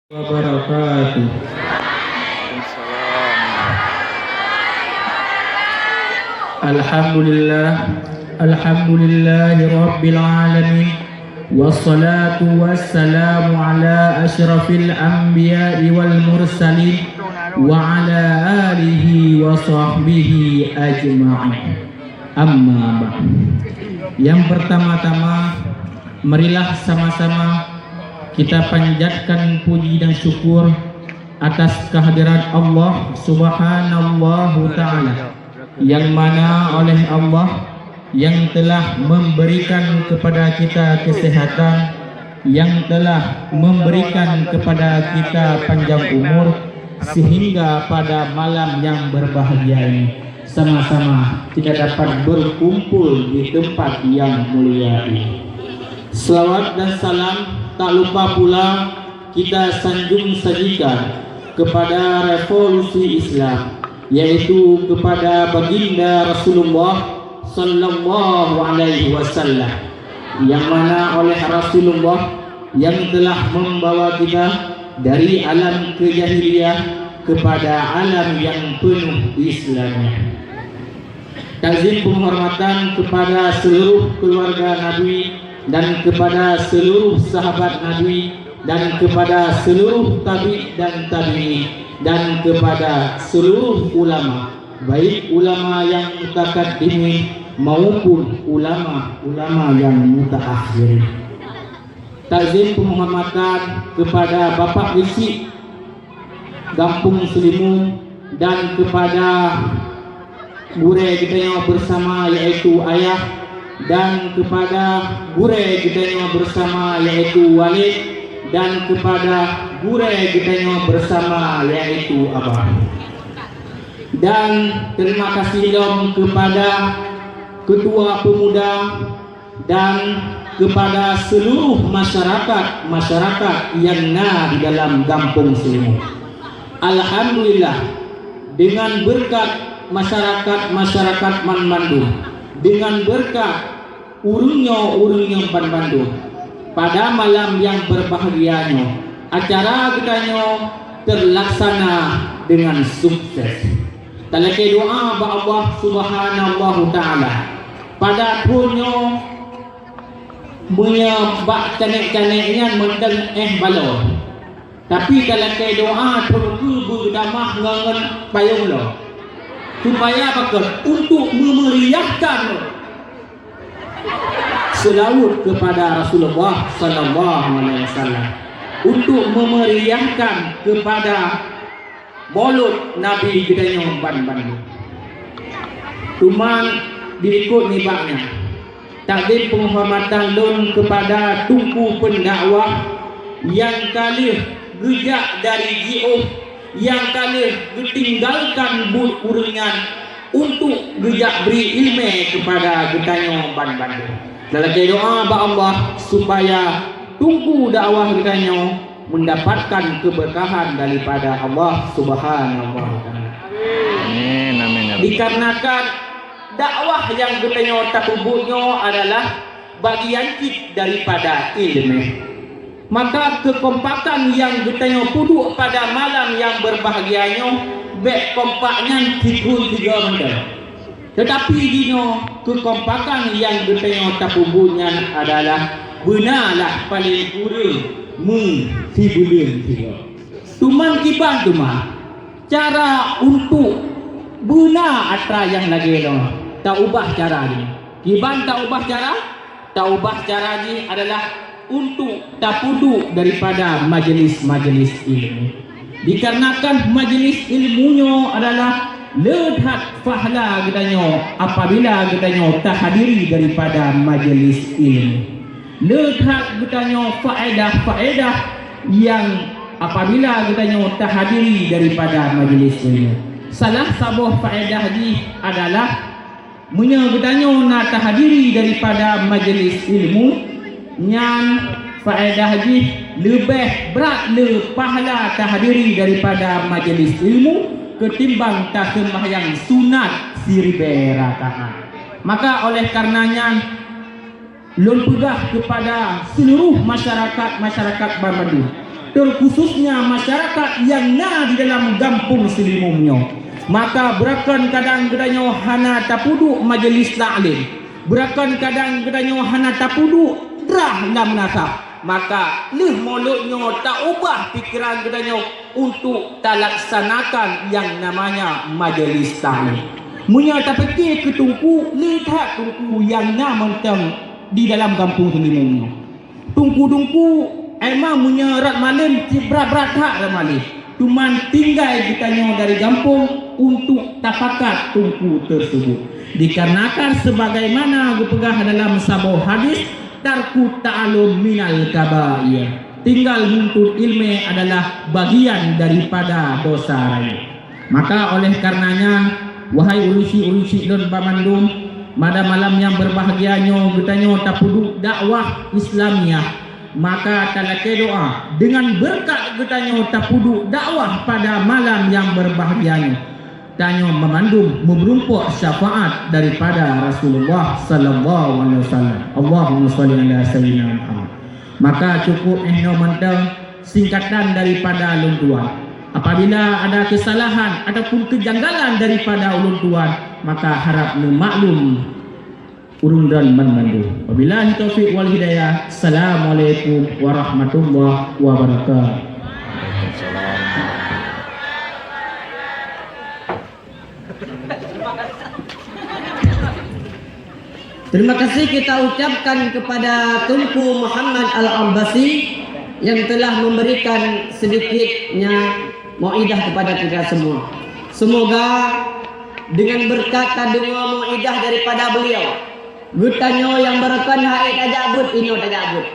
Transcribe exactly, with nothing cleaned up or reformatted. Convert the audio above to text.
Wabarakatuh. Alhamdulillah. Alhamdulillahi rabbil alamin. Wassalatu wassalamu ala asyrafil anbiya'i wal mursalin wa ala alihi wa sahbihi ajma'in. Amma ba'd. Yang pertama-tama, marilah sama-sama kita panjatkan puji dan syukur atas kehadirat Allah Subhanahu wa Ta'ala, yang mana oleh Allah yang telah memberikan kepada kita kesehatan, yang telah memberikan kepada kita panjang umur, sehingga pada malam yang berbahagia ini sama-sama kita dapat berkumpul di tempat yang mulia ini. Selawat dan salam tak lupa pula kita sanjung sajikan kepada revolusi Islam, yaitu kepada Baginda Rasulullah sallallahu alaihi wasallam, yang mana oleh Rasulullah yang telah membawa kita dari alam kejahiliyah kepada alam yang penuh Islamiyah. Takzim penghormatan kepada seluruh keluarga Nabi dan kepada seluruh sahabat Nabi dan kepada seluruh tabi' dan tabi'in dan kepada seluruh ulama, baik ulama yang mutakaddimin maupun ulama-ulama yang mutaakhirin. Takzim penghormatan kepada Bapak Geuchik Gampông Seulimu dan kepada gurée geutanyoe bersama, yaitu ayah, dan kepada gurée geutanyoe bersama, yaitu walid, dan kepada gurée geutanyoe bersama, yaitu abah. Dan terima kasih lom kepada ketua pemuda dan kepada seluruh masyarakat-masyarakat yang na di dalam Gampông Seulimu. Alhamdulillah, dengan berkat masyarakat-masyarakat banmandum, dengan berkat ureuëng nyoe ureuëng nyoe banmandum, pada malam yang berbahagia nyoe, acara geutanyoe terlaksana dengan sukses. Talakée doa bak Allah Subhanahu wa Ta'ala. Pada thon nyoe meunyoe bak canék-canék nyan mantong éh baloe. Tapi talakée doa thon keu beudamah ngon payong lom, supaya pakon untuk meumeriahkan seulaweuet kepada Rasulullah sallallahu alaihi wasallam, untuk meumeriahkan kepada Maulud Nabi geutanyoe banmandum. Teuma dilikot nibak nyan, takzim penghormatan lôn kepada teungku peundakwah nyang ka lheueh geujak dari jiôh, nyang ka lheueh geutinggalkan buet ureuëng nyan untuk geujak bri iéleumé kepada geutanyoe banmandum. Talakée doa bak Allah supaya teungku dakwah geutanyoe mendapatkan keberkahan daripada Allah Subhanahu wa Ta'ala. Amin, amin, ya Rabbal. Dikarenakan dakwah nyang geutanyoe tapeubuet nyoe adalah bagian cit daripada iéleumé. Maka keukompakan nyang geutanyoe peuduek pada malam nyang beurbahagia nyoe, bék kompak nyan siphon sigoe mantong. Teutapi jinoe keukompakan nyang geutanyoe tapeubuet nyan adalah beuna lah paleng kureueng meusibuleuen sigoe. Teuma kiban teuma cara untuk beuna atra nyang lagée nyoe, taubah cara jih. Kiban taubah cara? Taubah cara jih adalah untuk tapeuduek daripada majeulis-majeulis ilmu. Dikarenakan majeulis ilmu nyoe adalah le that pahala geutanyoe apabila geutanyoe tahadiri daripada majeulis ilmu. Le that geutanyoe faedah-faedah nyang apabila geutanyoe tahadiri daripada majeulis ilmu. Salah saboh faedah jih adalah meunyoe geutanyoe na tahadiri daripada majeulis ilmu, nyan faedah jih leubeh brat le pahala tahadiri daripada majeulis ilmu keutimbang taseumbahyang sunat siribée rakaat. Maka oleh karena nyan, lôn peugah kepada seluruh masyarakat-masyarakat banmandum, terkhususnya masyarakat nyang na di dalam gampông Seulimum nyoe. Maka beurakan kadang geutanyoe hana tapeuduek majeulis taklim, beurakan kadang geutanyoe hana tapeuduek drah lam nasab, maka lheueh mulod nyoe taubah pikeran geutanyoe untuk talaksanakan nyang namanya majeulis taklim. Meunyoe tapike keu teungku, le that teungku nyang na mantong di dalam gampông Seulimum nyoe. Teungku-teungku, emang meunyoe rot malem, cit brat-brat that rot malem. Cuman tinggai geutanyoe dari gampông untuk tapakat teungku tersebut. Dikarenakan sebagaimana geupeugah dalam saboh hadis, "Tarkut ta'allum minal kabair." Tinggal nuntut ilmu adalah bagian daripada dosa rayeuk. Maka oleh karenanya, wahai ureuëng syik-ureuëng syik lôn banmandum, pada malam nyang berbahagia nyoe geutanyoe tapeuduek dakwah Islamiah. Maka talakée doa, deungon beureukat geutanyoe tapeuduek dakwah pada malam nyang berbahagia nyoe, tanyoe banmandum meumeurumpok syafaat daripada Rasulullah sallallahu alaihi wasallam. Allahumma shalli ala sayyidina Muhammad. Maka cukup eh nyoe mantong singkatan daripada lôn tuan. Apabila ada kesalahan ataupun kejanggalan daripada ulôn tuan, maka harap neumaklum ureuëng droen banmandum. Wabillahi taufiq wal hidayah. Assalamualaikum warahmatullahi wabarakatuh. Terima kasih kita ucapkan kepada Teungku Muhammad Al-Abbasi yang telah memberikan sedikitnya mau'idah kepada kita semua. Semoga dengan berkat tadeungoe mau'idah daripada beliau, geutanyoe nyang baroekon hai tajak buet, inoe tajak buet.